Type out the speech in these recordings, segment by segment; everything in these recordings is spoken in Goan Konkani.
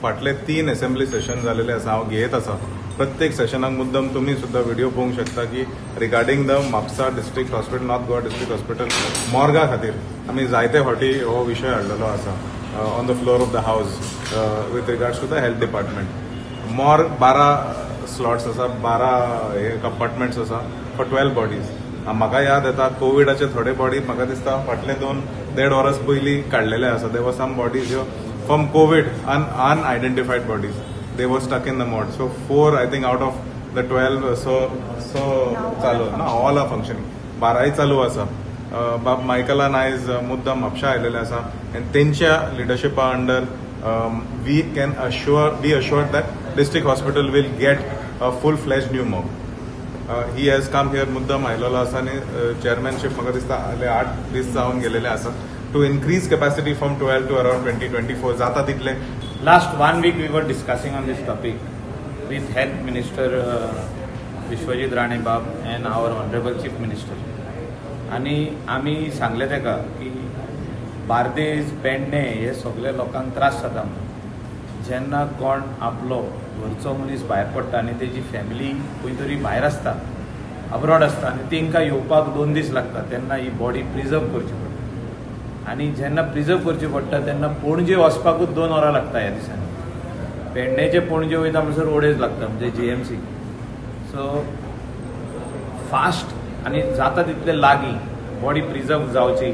फाटले 3 असेंब्ली सेशन जालेले आसा, हांव घेत आसा. प्रत्येक सेशनाक मुद्दम तुमी सुद्दां व्हिडिओ पळोवंक शकता की regarding the Mapusa district hospital, North Goa district hospital मॉर्गा खातीर आमी जायते फावटी हो विशय हाडलेलो आसा on the floor of the house with regards to the health department. Morgue 12 slots आसा, 12 हे कंपार्टमेंट्स आसा फॉर 12 बॉडीज. म्हाका याद येता कोविडाचे थोडे बॉडी म्हाका दिसता फाटले 2-1.5 वर्स पयलीं काडलेले आसा. There were some bodies ह्यो from COVID unidentified bodies, they were stuck in the morgue. So 4 I think out of the 12 so चालू ना, ऑल are functioning, 12 चालू आसा. बाब मायकलान आयज मुद्दम म्हापशा आयलेले आसा आनी तेंच्या लिडरशिपा under we can be assured that district hospital will get a full fledged new morgue. He has come here मुद्दम आयलेलो आसा आनी चेअरमॅनशीप म्हाका दिसता 8 दीस जावन गेलेले आसा to increase capacity from 12 to around 20-24 जाता तितले. Last 1 week we were discussing on this topic with Health Minister Vishwajit Rane Bab and our Honorable Chief Minister. आनी आमी सांगले ताका की बार्देज, पेडणे हे सगळे लोकांक त्रास जाता म्हणून. जेन्ना कोण आपलो घरचो मनीस भायर पडटा आनी तेजी फॅमिली खंय तरी भायर आसता, अब्रॉड आसता आनी तेंकां येवपाक 2 दीस लागता, तेन्ना ही बॉडी प्रिजर्व करची पडटा. आनी जेन्ना प्रिजर्व करची पडटा तेन्ना पणजे वचपाकूच 2 वरां लागता. ह्या दिसांनी पेडणेचे पणजे वयता म्हणसर ओडेज लागता, म्हणजे जीएमसी. सो फास्ट आनी जाता तितले लागीं बॉडी प्रिजर्व जावची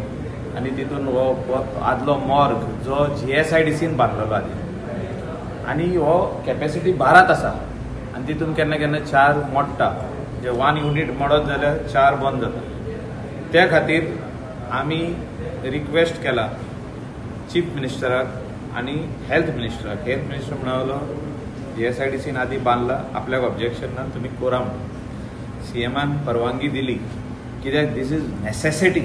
आनी तितून हो आदलो मॉर्ग जो GSIDCन बांदलेलो आदी आनी हो कॅपेसिटी 12 आसा आनी तितून केन्ना केन्ना 4 मोडटा, म्हणजे 1 युनीट मोडत जाल्यार 4 बंद जाता. त्या खातीर आमी रिक्वेस्ट केला चीफ मिनिस्टराक आनी हेल्थ मिनिस्टराक. हेल्थ मिनिस्टर म्हणालो GSIDCन आदी बांदला, आपल्याक ऑब्जेक्शन ना, तुमी कोरा म्हणून. सीएमान परवानगी दिली कित्याक this is necessity.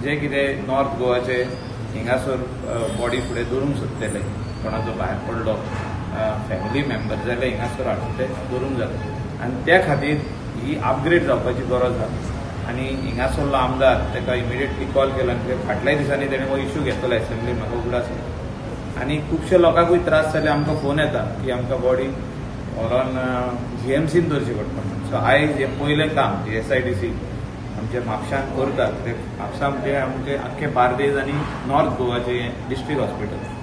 जे कितें नॉर्थ गोवाचे हिंगासर बॉडी फुडें दवरूंक सोदतले, कोणाचो भायर पडलो फॅमिली मेंबर जाल्यार हिंगासर हाडून ते दवरूंक जाता आनी त्या खातीर ही अपग्रेड जावपाची गरज आसा. आनी हिंगासरलो आमदार ताका इमिडिएटली कॉल केला कित्याक फाटल्या दिसांनी तेणें हो इशू घेतलो एसेंब्ली, म्हाका उगडास. आनी खुबशे लोकांकूय त्रास जाले, आमकां फोन येता की आमकां बॉडी व्हरोन जीएमसीन दवरची पडटा. सो आयज हें पयलें काम GSIDC आमच्या म्हापशान करता. ते म्हापसा म्हणजे आमचे आख्खे बार्देज आनी नॉर्थ गोवाचे डिस्ट्रिक्ट हॉस्पिटल.